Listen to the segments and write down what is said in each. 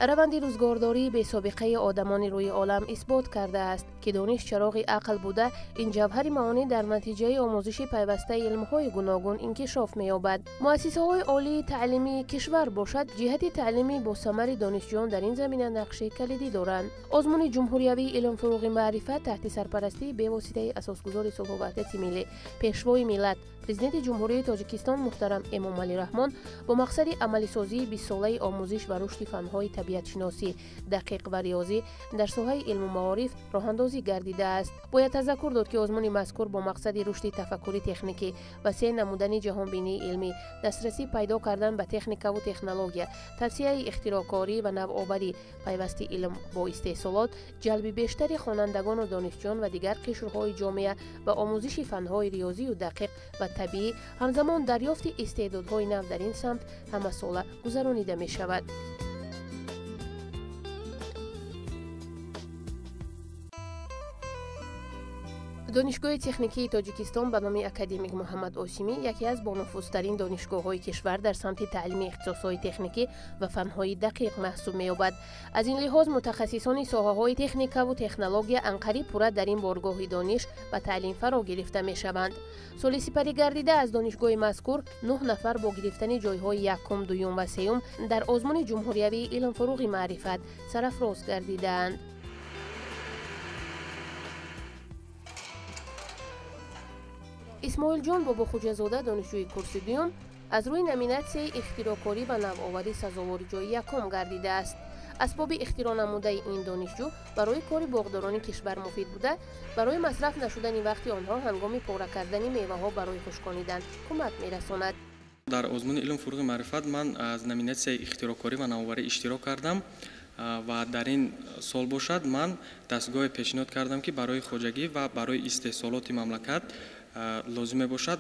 Раванди рӯзгордории бесобиқаи одамони рӯи олам исбот кардааст, ки дониш чароғи ақл буда, ин ҷавҳари маъонӣ дар натиҷаи омӯзиши пайвастаи илмҳои гуногун инкишоф меёбад. Муассисаҳои олии таълимии кишвар бошад, ҷиҳати таълими босамари донишҷӯён дар ин замина нақши калидӣ доранд. Озмуни ҷумҳуриявии илм фуруғи маърифат таҳти сарпарастии бевоситаи асосгузори сулҳу ваҳдати миллӣ, пешвои миллат, Президенти Ҷумҳурии Тоҷикистон муҳтарам Эмомалӣ Раҳмон бо мақсади амалисозии бистсолаи омӯзиш ва рушди фанҳои табиатшиносӣ, дақиқ ва риёзӣ дар соҳаи илму маориф роҳандозӣ гардидааст. Бояд тазаккур дод, ки озмуни мазкур бо мақсади рушди тафаккури техникӣ, васеъ намудани ҷаҳонбинии илмӣ, дастрасӣ пайдо кардан ба техникаву технология, тавсияи ихтироъкорӣ ва навоварӣ, пайвасти илм бо истеҳсолот, ҷалби бештари хонандагону донишҷӯён ва дигар қишрҳои ҷомеа ба омӯзиши фанҳои риёзию дақиқ ва табиӣ, ҳамзамон дарёфти истеъдодҳои нав дар ин самт ҳамасола гузаронида мешавад. Донишгоҳи техникии Тоҷикистон ба номи академик Муҳаммад Осимӣ яке аз бонуфузтарин донишгоҳҳои кишвар дар самти таълими ихтисосҳои техникӣ ва фанҳои дақиқ маҳсуб меёбад. Аз ин лиҳоз мутахассисони соҳаҳои техникаву технология анқариб пурра дар ин боргоҳи дониш ба таълим фаро гирифта мешаванд. Соли сипарӣ гардида аз донишгоҳи мазкур 9 нафар бо гирифтани ҷойҳои якум, дуюм ва сеюм дар озмуни ҷумҳуриявии илм фуруғи маърифат сарафроз гардидаанд. Исмоилҷон Бобохуҷазода, донишҷӯи курси дуюм, аз рӯи номинатсияи ихтироъкорӣ ва навоварӣ сазовори ҷои якум гардидааст. Асбоби ихтироънамудаи ин донишҷӯ барои кори боғдорони кишвар муфид буда, барои масраф нашудани вақти онҳо ҳангоми пора кардани меваҳо барои хушконидан кӯмак мерасонад. Дар озмуни илм фуруғи маърифат ман аз номинатсияи ихтироъкорӣ ва навоварӣ иштирок кардам ва дар ин сол бошад ман дастгоҳе пешниҳод кардам, ки барои хоҷагӣ ва барои истеҳсолоти мамлакат лозим мебошад.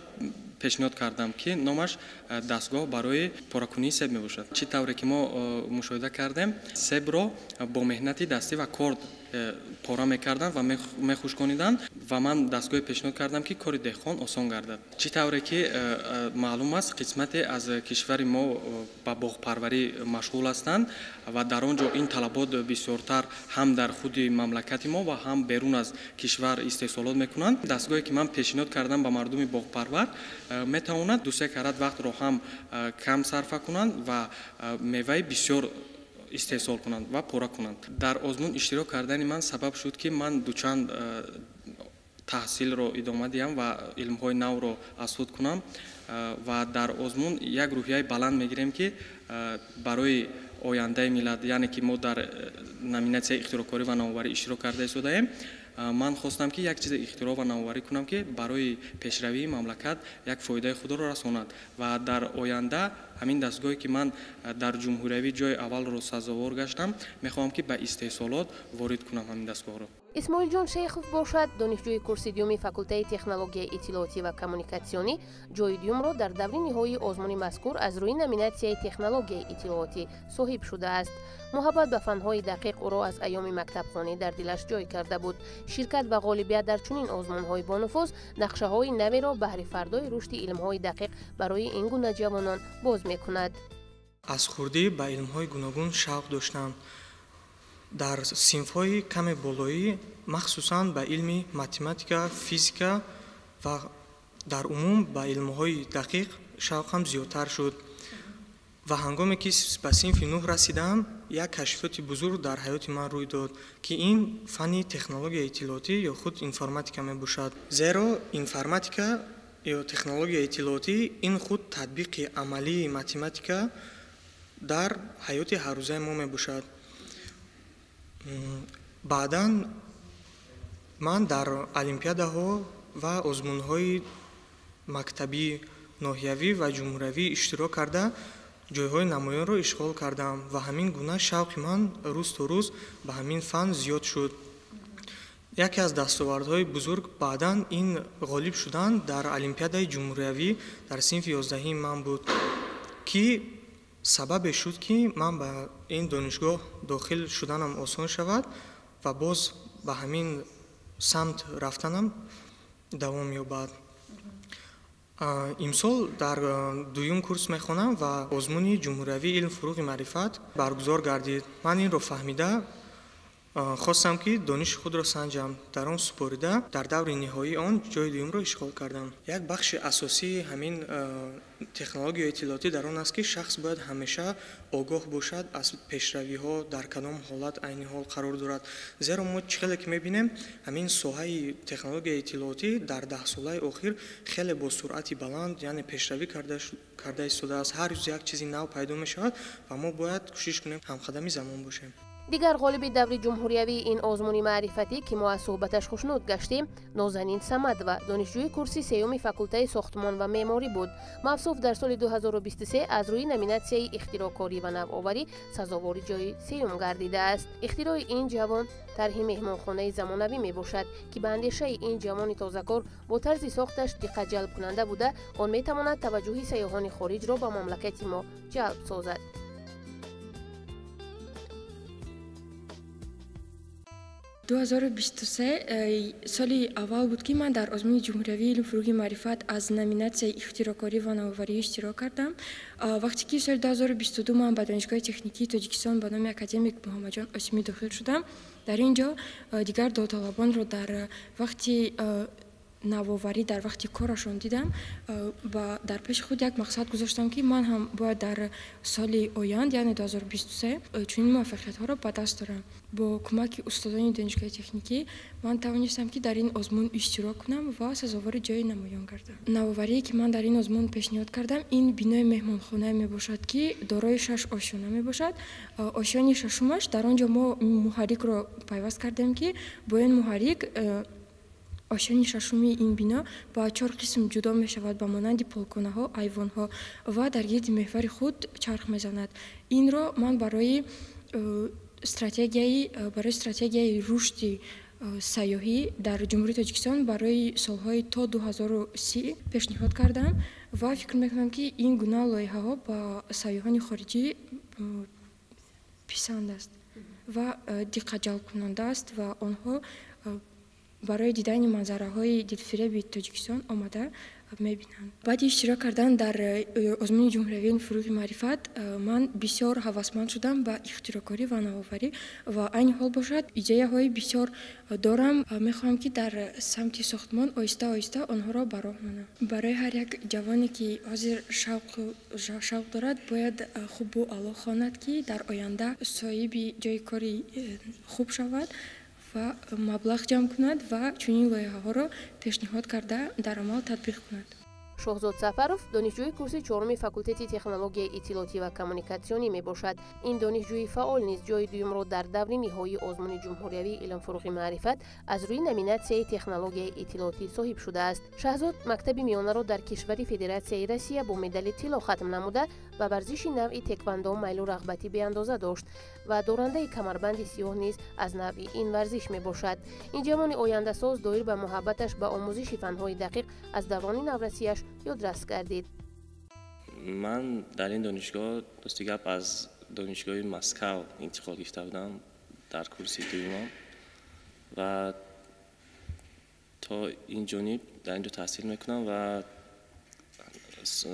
Пешниҳод кардам, ки номаш дастгоҳ барои поракунии себ мебошад. Чӣ тавре ки мо мушоҳида кардем, себро бо меҳнати дастӣ ва корд пора мекарданд ва мехушкониданд ва ман дастгоҳе пешниҳод кардам, ки кори деҳқон осон гардад. Чӣ тавре ки маълум аст, қисмате аз кишвари мо ба боғпарварӣ машғул ҳастанд ва дар он ҷо ин талабот бисёртар ҳам дар худи мамлакати мо ва ҳам берун аз кишвар истеҳсолот мекунанд. Дастгоҳе ки ман пешниҳод кардам ба мардуми боғпарвар, метавонад ду-се карат вақтро ҳам кам сарфа кунанд ва меваи бисёр истеҳсол кунанд ва пора кунанд. Дар озмун иштирок кардани ман сабаб шуд, ки ман дучанд таҳсилро идома диҳам ва илмҳои навро аз худ кунам ва дар озмун як рӯҳияи баланд мегирем, ки барои ояндаи миллат, яъне ки мо дар номинатсияи ихтироъкорӣ ва навоварӣ иштирок карда истодаем. Ман хостам, ки як чизе ихтироъ ва навоварӣ кунам, ки барои пешравии мамлакат як фоидаи худро расонад ва дар оянда ҳамин дастгоҳе, ки ман дар ҷумҳуриявӣ ҷои аввалро сазовор гаштам, мехоҳам, ки ба истеҳсолот ворид кунам ҳамин дастгоҳро. Исмоилҷон Шейхов бошад, донишҷӯи курси дуюми факултаи технологияи иттилоотӣ ва коммуникатсионӣ, ҷои дуюмро дар даври ниҳоии озмуни мазкур аз рӯи номинатсияи технологияи иттилоотӣ соҳиб шудааст. Муҳаббат ба фанҳои дақиқ ӯро аз айёми мактабхонӣ дар дилаш ҷой карда буд. Ширкат ва ғолибият дар чунин озмунҳои бонуфуз нақшаҳои наверо баҳри фардои рушди илмҳои дақиқ барои ин гуна ҷавонон боз мекунад. Аз хурдӣ ба илмҳои гуногун шавқ доштам. Дар синфҳои каме болоӣ махсусан ба илми математика, физика ва дар умум ба илмҳои дақиқ шавқам зиёдтар шуд. Ва ҳангоме ки ба синфи нӯҳ расидам, як кашфиёти бузург дар ҳаёти ман рӯй дод, ки ин фанни технологияи иттилоотӣ ё худ информатика мебошад. Зеро информатика ё технологияи иттилоотӣ ин худ татбиқи амалии математика дар ҳаёти ҳаррӯзаи мо мебошад. Баъдан ман дар олимпиадаҳо ва озмунҳои мактабӣ, ноҳиявӣ ва ҷумҳуриявӣ иштирок карда, ҷойҳои намоёнро ишғол кардам ва ҳамин гуна шавқи ман рӯз то рӯз ба ҳамин фан зиёд шуд. Яке аз дастовардҳои бузург баъдан ин ғолиб шудан дар олимпиадаи ҷумҳуриявӣ дар синфи 11 ман буд, ки сабабе шуд, ки ман ба ин донишгоҳ дохил шуданам осон шавад ва боз ба ҳамин самт рафтанам давом ёбад. Имсол дар дуюм курс мехонам ва озмуни ҷумҳуриявии илм фурӯғи маърифат баргузор гардид. Ман инро фаҳмида хостам, ки дониши худро санҷам. Дар он супорида дар даври ниҳоии он ҷои дуюмро ишғол кардам. Як бахши асосии ҳамин технологияи иттилоотӣ дар он аст, ки шахс бояд ҳамеша огоҳ бошад аз пешравиҳо, дар кадом ҳолат айни ҳол қарор дорад. Зеро мо чӣ хеле ки мебинем, ҳамин соҳаи технологияи иттилоотӣ дар даҳсолаи охир хеле бо суръати баланд, яъне пешравӣ карда истодааст. Ҳар рӯз як чизи нав пайдо мешавад ва мо бояд кӯшиш кунем ҳамқадами замон бошем. Дигар ғолиби даври ҷумҳуриявии ин озмуни маърифатӣ, ки мо аз суҳбаташ хушнуд гаштем, Нозанин Самадова, донишҷӯи курси сеюми факултаи сохтмон ва меъморӣ буд. Мавсуф дар соли 2023 аз рӯи номинатсияи ихтироъкорӣ ва навоварӣ сазовори ҷои сеюм гардидааст. Ихтирои ин ҷавон тарҳи меҳмонхонаи замонавӣ мебошад, ки ба андешаи ин ҷавони тозакор бо тарзи сохташ диққатҷалбкунанда буда, он метавонад таваҷҷӯҳи сайёҳони хориҷро ба мамлакати мо ҷалб созад. 2023 соли аввал буд, ки ман дар озмуни ҷумҳуриявии илм фурӯғи маърифат аз номинатсияи ихтироъкорӣ ва навоварӣ иштирок кардам. Вақте ки соли 2022 ман ба Донишгоҳи техникии Тоҷикистон ба номи академик Муҳаммадҷон Осимӣ дохил шудам, дар ин ҷо дигар довталабонро дар вақти навоварӣ, дар вақти корашон дидам ва дар пеши худ як мақсад гузоштам, ки ман ҳам бояд дар соли оянд, яъне 2023, чунин муваффақиятҳоро ба даст дорам. Бо кӯмаки устодони донишгоҳи техникӣ ман тавонистам, ки дар ин озмун иштирок кунам ва сазовори ҷои намоён гардам. Навоварие, ки ман дар ин озмун пешниҳод кардам, ин бинои меҳмонхонае мебошад, ки дорои шаш ошёна мебошад. Ошёни шашумаш дар он ҷо мо муҳаррикро пайваст кардем, ки бо ин муҳаррик ошёни шашуми ин бино ба чор қисм ҷудо мешавад, ба монанди полконаҳо, айвонҳо, ва дар гирди меҳвари худ чарх мезанад. Инро ман барои стратегияи рушди сайёҳӣ дар Ҷумҳурии Тоҷикистон барои солҳои то 2030 пешниҳод кардам ва фикр мекунам, ки ин гуна лоиҳаҳо ба сайёҳони хориҷӣ писанд аст ва диққатҷалбкунанда аст ва онҳо барои дидани манзараҳои дилфиреби Тоҷикистон омада мебинанд. Баъди иштирок кардан дар озмуни ҷумҳуриявии фурӯғи маърифат ман бисёр ҳавасманд шудам ба ихтироъкорӣ ва навоварӣ ва айни ҳол бошад, идеяҳои бисёр дорам. Мехоҳам, ки дар самти сохтмон оҳиста оҳиста онҳоро ба роҳ монам. Барои ҳар як ҷавоне, ки ҳозир шавқ дорад, бояд хубу аъло хонад, ки дар оянда соҳиби ҷои кори хуб шавад ва маблағ ҷамъ кунад ва чунин лоиҳаҳоро пешниҳод карда, дар амал татбиқ кунад. Шоҳзод Сафаров донишҷӯи курси чоруми факултети технологияи иттилоотӣ ва коммуникатсионӣ мебошад. Ин донишҷӯи фаъол низ ҷои дуюмро дар даври ниҳоии озмуни ҷумҳуриявии илм фурӯғи маърифат аз рӯи номинатсияи технологияи иттилоотӣ соҳиб шудааст. Шаҳзод мактаби миёнаро дар кишвари Федератсияи Россия бо медали тилло хатм намуда, ба варзиши навъи теквандо майлу рағбати беандоза дошт ва дорандаи камарбанди сиёҳ низ аз навъи ин варзиш мебошад. Ин ҷавони ояндасоз доир ба муҳаббаташ ба омӯзиши фанҳои дақиқ аз даврони наврасияш ёдрас гардид. Ман дар ин донишгоҳ, рости гап, аз донишгоҳи Москав интиқол гирифта будам дар курси дуюмам ва то ин ҷониб дар ин ҷо таҳсил мекунам ва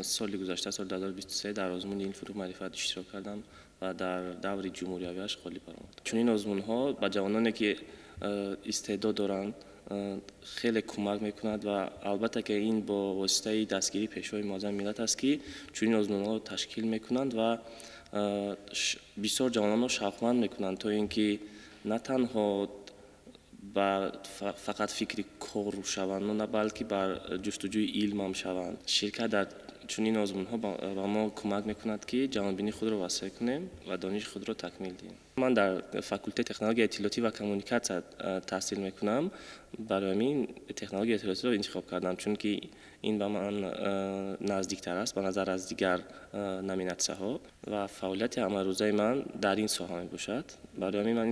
соли гузашта, соли 2023, дар озмуни илм фурӯғ маърифат иштирок кардам ва дар даври ҷумҳуриявиаш ғолиб баромадам. Чунин озмунҳо ба ҷавононе, ки истеъдод доранд, хеле кӯмак мекунад ва албатта ки ин бо воситаи дастгирии Пешвои муаззами миллат аст, ки чунин озмунҳоро ташкил мекунанд ва бисёр ҷавононро шавқманд мекунанд, то ин ки на танҳо ба фақат фикри кор шаванд, на балки бар ҷустуҷӯи илмам шаванд. Ширкат дар чунин озмунҳо ба мо кӯмак мекунад, ки ҷаҳонбинии худро васеъ кунем ва дониши худро такмил диҳем. Ман дар факултети технологияи иттилоотӣ ва коммуникатсия таҳсил мекунам. Барои ҳамин технологияи иттилоотиро интихоб кардам, чунки ин ба ман наздиктар аст ба назар аз дигар номинатсияҳо ва фаъолияти ҳамарӯзаи ман дар ин соҳа мебошад. Барои ҳамин ман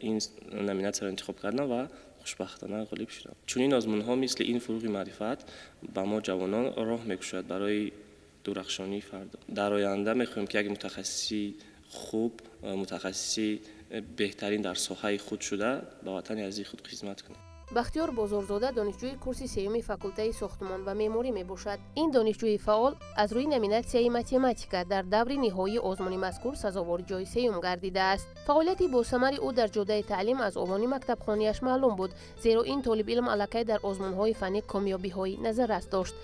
ин номинатсияро интихоб кардам ва хушбахтона ғолиб шудам. Чунин озмунҳо мисли ин фурӯғи маърифат ба мо ҷавонон роҳ мекушояд барои дурахшонии фардо. Дар оянда мехоҳем, ки як мутахассиси хуб, мутахассиси беҳтарин дар соҳаи худ шуда, ба ватани азизи худ хизмат кунем. Бахтиёр Бозорзода донишҷӯи курси сеюми факултаи сохтмон ва меъморӣ мебошад. Ин донишҷӯи фаъол аз рӯи номинатсияи математика дар даври ниҳоии озмуни мазкур сазовори ҷои сеюм гардидааст. Фаъолияти босамари ӯ дар ҷодаи таълим аз овони мактабхонияш маълум буд, зеро ин толибилм аллакай дар озмунҳои фаннӣ комёбиҳои назаррас дошт.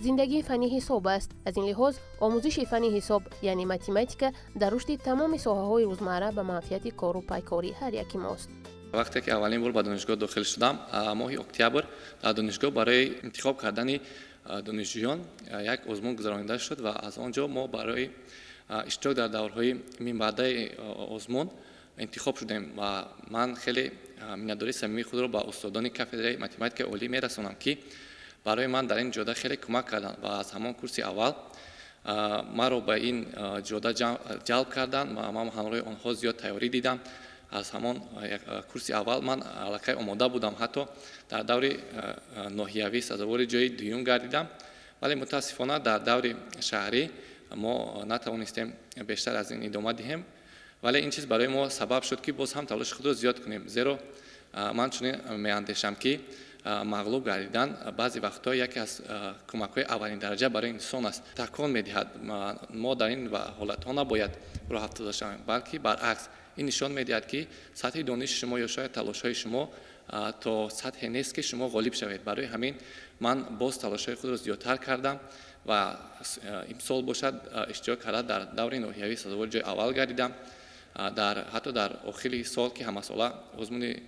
Зиндагии фанни ҳисоб аст. Аз ин лиҳоз омӯзиши фанни ҳисоб, яъне математика, дар рушди тамоми соҳаҳои рӯзмарра ба манфиати кору пайкории ҳар яки мост. Вақте ки аввалин бор ба донишгоҳ дохил шудам, моҳи октябр дар донишгоҳ барои интихоб кардани донишҷӯён як озмун гузаронида шуд ва аз он ҷо мо барои иштирок дар даврҳои минбаъдаи озмун интихоб шудем ва ман хеле миннатдории самимии худро ба устодони кафедраи математикаи олӣ мерасонам, ки барои ман дар ин ҷода хеле кӯмак карданд ва аз ҳамон курси аввал маро ба ин ҷода ҷалб карданд ва ман ҳамроҳи онҳо зиёд тайёрӣ дидам. Аз ҳамон курси аввал ман аллакай омода будам, ҳатто дар даври ноҳиявӣ сазовори ҷои дуюм гардидам, вале мутаассифона дар даври шаҳрӣ мо натавонистем бештар аз ин идома диҳем. Вале ин чиз барои мо сабаб шуд, ки боз ҳам талоши худро зиёд кунем, зеро ман чунин меандешам, ки мағлуб гардидан баъзе вақтҳо яке аз кӯмакҳои аввалин дараҷа барои инсон аст, такон медиҳад. Мо дар ин ҳолатҳо набояд роҳафтода шавем, балки баръакс ин нишон медиҳад, ки сатҳи дониши шумо ё шояд талошҳои шумо то сатҳе нест, ки шумо ғолиб шавед. Барои ҳамин ман боз талошҳои худро зиёдтар кардам ва имсол бошад иштирок карда дар даври ноҳиявӣ сазовори ҷои аввал гардидам. Ҳатто дар охири сол, ки ҳамасола озмуни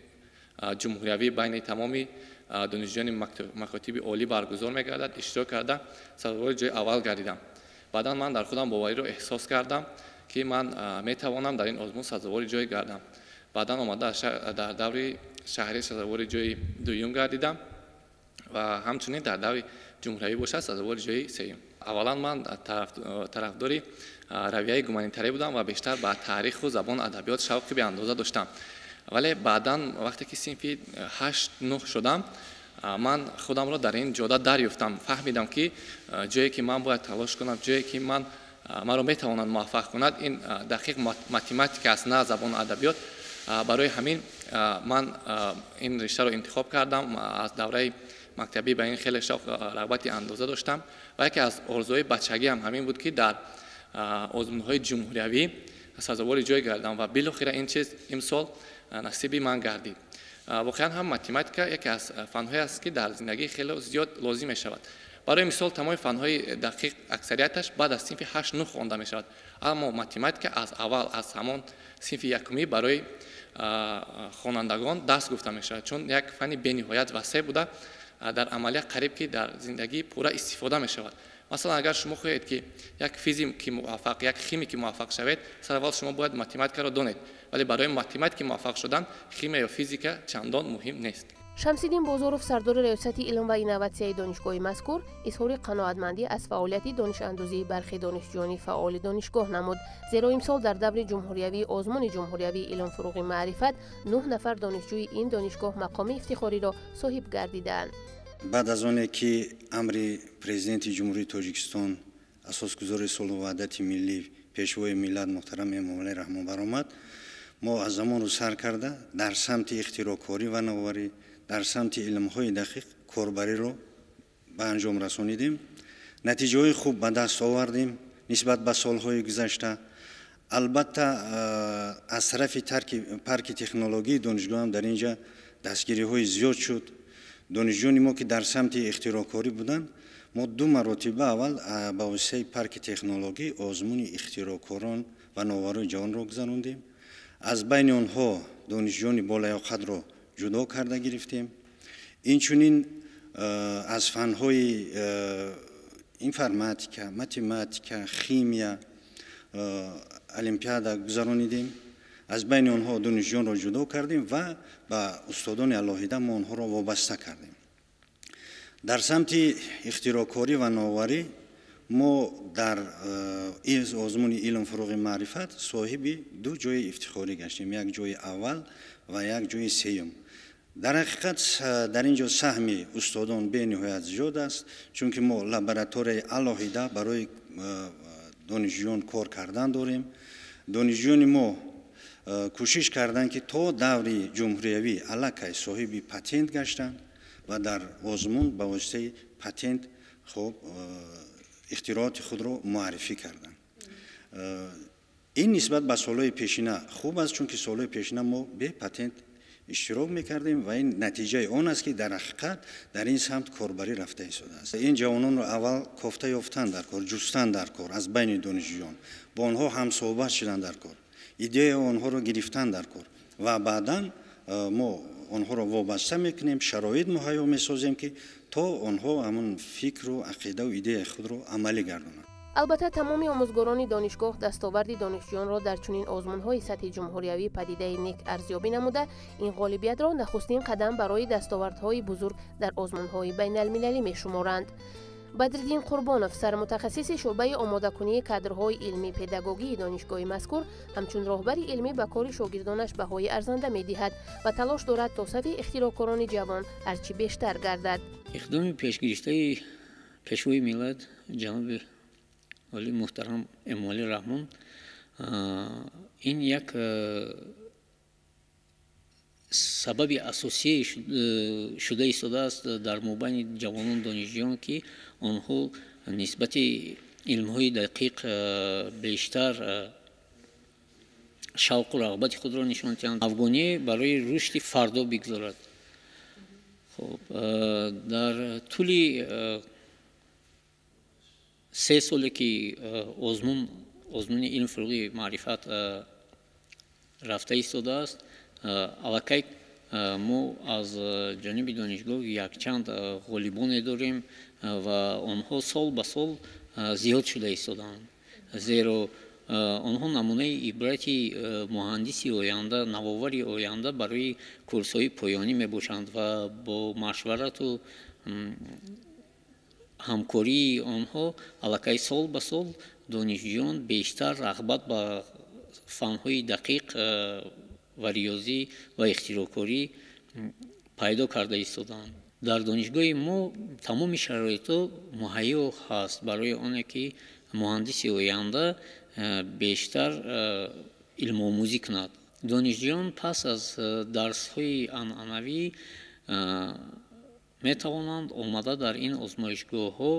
ҷумҳуриявӣ байни тамоми донишҷӯёни макотиби олӣ баргузор мегардад, иштирок карда сазовори ҷои аввал гардидам. Баъдан ман дар худам бовариро эҳсос кардам, ки ман метавонам дар ин озмун сазовори ҷой гардам. Баъдан омада дар даври шаҳрӣ сазовори ҷои дуюм гардидам ва ҳамчунин дар даври ҷумҳуриявӣ бошад сазовори ҷои сеюм. Аввалан ман тарафдори равияи гуманитарӣ будам ва бештар ба таъриху забону адабиёт шавқи беандоза доштам. Вале баъдан вақте ки синфи 8-9 шудам, ман худамро дар ин ҷода дарёфтам. Фаҳмидам, ки ҷое ки ман бояд талош кунам, ҷое ки маро метавонанд муваффақ кунад, ин дақиқ математика аст, на забону адабиёт. Барои ҳамин ман ин риштаро интихоб кардам. Аз давраи мактабӣ ба ин хеле шавқ, рағбати андоза доштам ва яке аз орзуҳои бачагиам ҳамин буд, ки дар озмунҳои ҷумҳуриявӣ сазовори ҷой гардам ва билохира ин чиз имсол насиби ман гардид. Воқеан ҳам математика яке аз фанҳое аст, ки дар зиндагӣ хеле зиёд лозим мешавад. Барои мисол, тамоми фанҳои дақиқ аксарияташ баъд аз синфи 8-9 хонда мешавад, аммо математика аз аввал, аз ҳамон синфи якумӣ барои хонандагон дарс гуфта мешавад, чун як фанни бениҳоят васеъ буда, дар амалия қариб ки дар зиндагӣ пурра истифода мешавад. Масалан, агар шумо хоҳед, ки як физики муваффақ, як химики муваффақ шавед, сараввал шумо бояд математикаро донед, вале барои математики муваффақ шудан химия ё физика чандон муҳим нест. Шамсиддин Бозоров, сардори раёсати илм ва инноватсияи донишгоҳи мазкур, изҳори қаноатмандӣ аз фаъолияти донишандозии бархи донишҷӯёни фаъоли донишгоҳ намуд, зеро имсол дар даври ҷумҳуриявии озмуни ҷумҳуриявии илм фуруғи маърифат 9 нафар донишҷӯи ин донишгоҳ мақоми ифтихориро соҳиб гардидаанд. Баъд аз оне ки амри Президенти Ҷумҳурии Тоҷикистон, асосгузори сулҳу ваҳдати миллӣ, Пешвои миллат муҳтарам Эмомалӣ Раҳмон баромад, мо аз замону сар карда дар самти ихтироъкорӣ ва навоварӣ, дар самти илмҳои дақиқ корбариро ба анҷом расонидем, натиҷаҳои хуб ба даст овардем нисбат ба солҳои гузашта. Албатта, аз тарафи парки технологии донишгоҳам дар ин ҷа дастгириҳои зиёд шуд. Донишҷӯёни мо, ки дар самти ихтироъкорӣ буданд, мо ду маротиба аввал ба воситаи парки технологӣ озмуни ихтироъкорон ва новарои ҷавонро гузарондем. Аз байни онҳо донишҷӯёни болаёқатро ҷудо карда гирифтем. Инчунин аз фанҳои информатика, математика, химия олимпиада гузаронидем. Аз байни онҳо донишҷӯёнро ҷудо кардем ва ба устодони алоҳида мо онҳоро вобаста кардем. Дар самти ихтироъкорӣ ва нововарӣ мо дар озмуни илм фуруғи маърифат соҳиби ду ҷои ифтихорӣ гаштем, як ҷои аввал ва як ҷои сеюм. Дар ҳақиқат, дар ин ҷо саҳми устодон бениҳоят зиёд аст, чунки мо лабораторияи алоҳида барои донишҷӯён кор кардан дорем. Донишҷӯёни мо Кӯшиш карданд, ки то даври ҷумҳуриявӣ аллакай соҳиби патент гаштанд ва дар озмун ба воситаи патент хуб ихтирооти худро муаррифӣ карданд. Ин нисбат ба солҳои пешина хуб аст, чунки солҳои пешина мо бе патент иштирок мекардем ва ин натиҷаи он аст, ки дар ҳақиқат дар ин самт корбарӣ рафта истодааст. Ин ҷавононро аввал кофта ёфтан дар кор, ҷустан дар кор аз байни донишҷӯён, бо онҳо ҳамсӯҳбат шудан дар кор, идеяи онҳоро гирифтан дар кор ва баъдан мо онҳоро вобаста мекунем, шароит муҳайё месозем, ки то онҳо ҳамон фикру ақидаву идеяи худро амалӣ гардонанд. Албатта, тамоми омӯзгорони донишгоҳ дастоварди донишҷӯёнро дар чунин озмунҳои сатҳи ҷумҳуриявӣ падидаи нек арзёбӣ намуда, ин ғолибиятро нахустин қадам барои дастовардҳои бузург дар озмунҳои байналмилалӣ мешуморанд. Бадриддин Қурбонов, сармутахассиси шӯъбаи омодакунии кадрҳои илмии педагогии донишгоҳи мазкур, ҳамчун роҳбари илмӣ ба кори шогирдонаш баҳои арзанда медиҳад ва талош дорад, то сафи ихтироъкорони ҷавон ҳарчи бештар гардад. Иқдоми пешгирифтаи Пешвои миллат ҷаноби олии муҳтарам Эмомалӣ Раҳмон ин як сабаби асосие шуда истодааст дар мобайни ҷавонон, донишҷӯён, ки онҳо нисбати илмҳои дақиқ бештар шавқу рағбати худро нишон диҳанд, афғонӣ барои рушди фардо бигзорад. Хуб, дар тӯли 3 соле ки озмуни илм, фурӯғи маърифат рафта истодааст, аллакай мо аз ҷониби донишгоҳ якчанд ғолибоне дорем ва онҳо сол ба сол зиёд шуда истодаанд, зеро онҳо намунаи ибрати муҳандиси оянда, навовари оянда барои курсҳои поёнӣ мебошанд ва бо машварату ҳамкории онҳо аллакай сол ба сол донишҷӯён бештар рағбат ба фанҳои дақиқ ва риёзӣ ва ихтироъкорӣ пайдо карда истодаанд. Дар донишгоҳи мо тамоми шароитҳо муҳайё ҳаст барои оне ки муҳандиси оянда бештар илмомӯзӣ кунад. Донишҷӯён пас аз дарсҳои анъанавӣ метавонанд омада дар ин озмоишгоҳҳо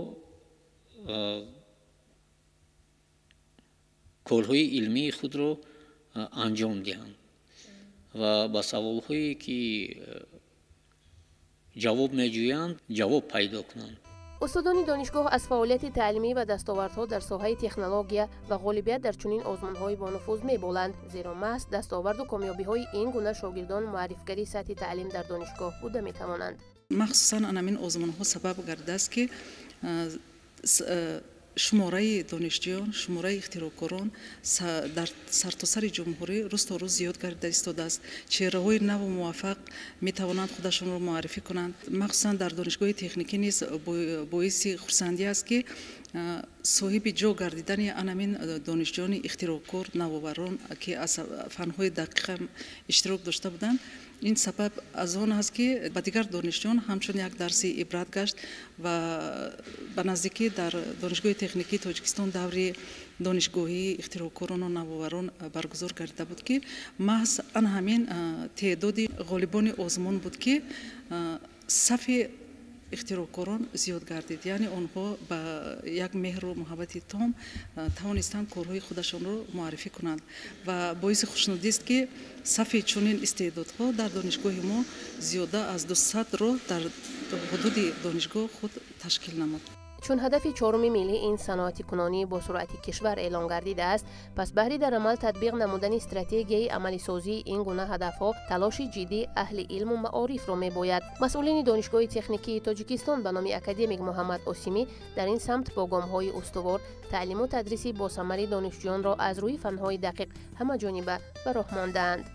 корҳои илмии худро анҷом диҳанд ва ба саволҳое ки ҷавоб меҷӯянд, ҷавоб пайдо кунанд. Устодони донишгоҳ аз фаъолияти таълимӣ ва дастовардҳо дар соҳаи технология ва ғолибият дар чунин озмунҳои бонуфуз меболанд, зеро маҳз дастоварду комёбиҳои ин гуна шогирдон муаррифгари сатҳи таълим дар донишгоҳ буда метавонанд. Махсусан анамин озмунҳо сабаб гардидааст, ки шумораи донишҷӯён, шумораи ихтироъкорон дар сартосари ҷумҳурӣ рӯз то рӯз зиёд гардида истодааст. Чеҳраҳои наву муваффақ метавонанд худашонро муаррифӣ кунанд. Махсусан дар донишгоҳи техникӣ низ боиси хурсандӣ аст, ки соҳиби ҷо гардидани анамин донишҷӯёни ихтироъкор, навоварон, ки аз фанҳои дақиқ иштирок дошта буданд, ин сабаб аз он аст, ки ба дигар донишҷӯён ҳамчун як дарси ибрат гашт ва ба наздикӣ дар донишгоҳи техникии Тоҷикистон даври донишгоҳии ихтироъкорону навоварон баргузор гардида буд, ки маҳз ан ҳамин теъдоди ғолибони озмун буд, ки сафи ихтироъкорон зиёд гардид. Яъне онҳо ба як меҳру муҳаббати том тавонистанд корҳои худашонро муаррифӣ кунанд ва боиси хушнудист, ки сафи чунин истеъдодҳо дар донишгоҳи мо зиёда аз 200-ро дар ҳудуди донишгоҳ худ ташкил намуд. Чун ҳадафи чоруми миллӣ ин саноати кунонӣ бо суръати кишвар эълон гардидааст, пас баҳри дар амал татбиқ намудани стратегияи амалисозии ин гуна ҳадафҳо талоши ҷиддӣ аҳли илму маорифро мебояд. Масъулини донишгоҳи техникии Тоҷикистон ба номи академик Муҳаммад Осимӣ дар ин самт бо гомҳои устувор таълиму тадриси босамари донишҷӯёнро аз рӯи фанҳои дақиқ ҳамаҷониба ба роҳ мондаанд.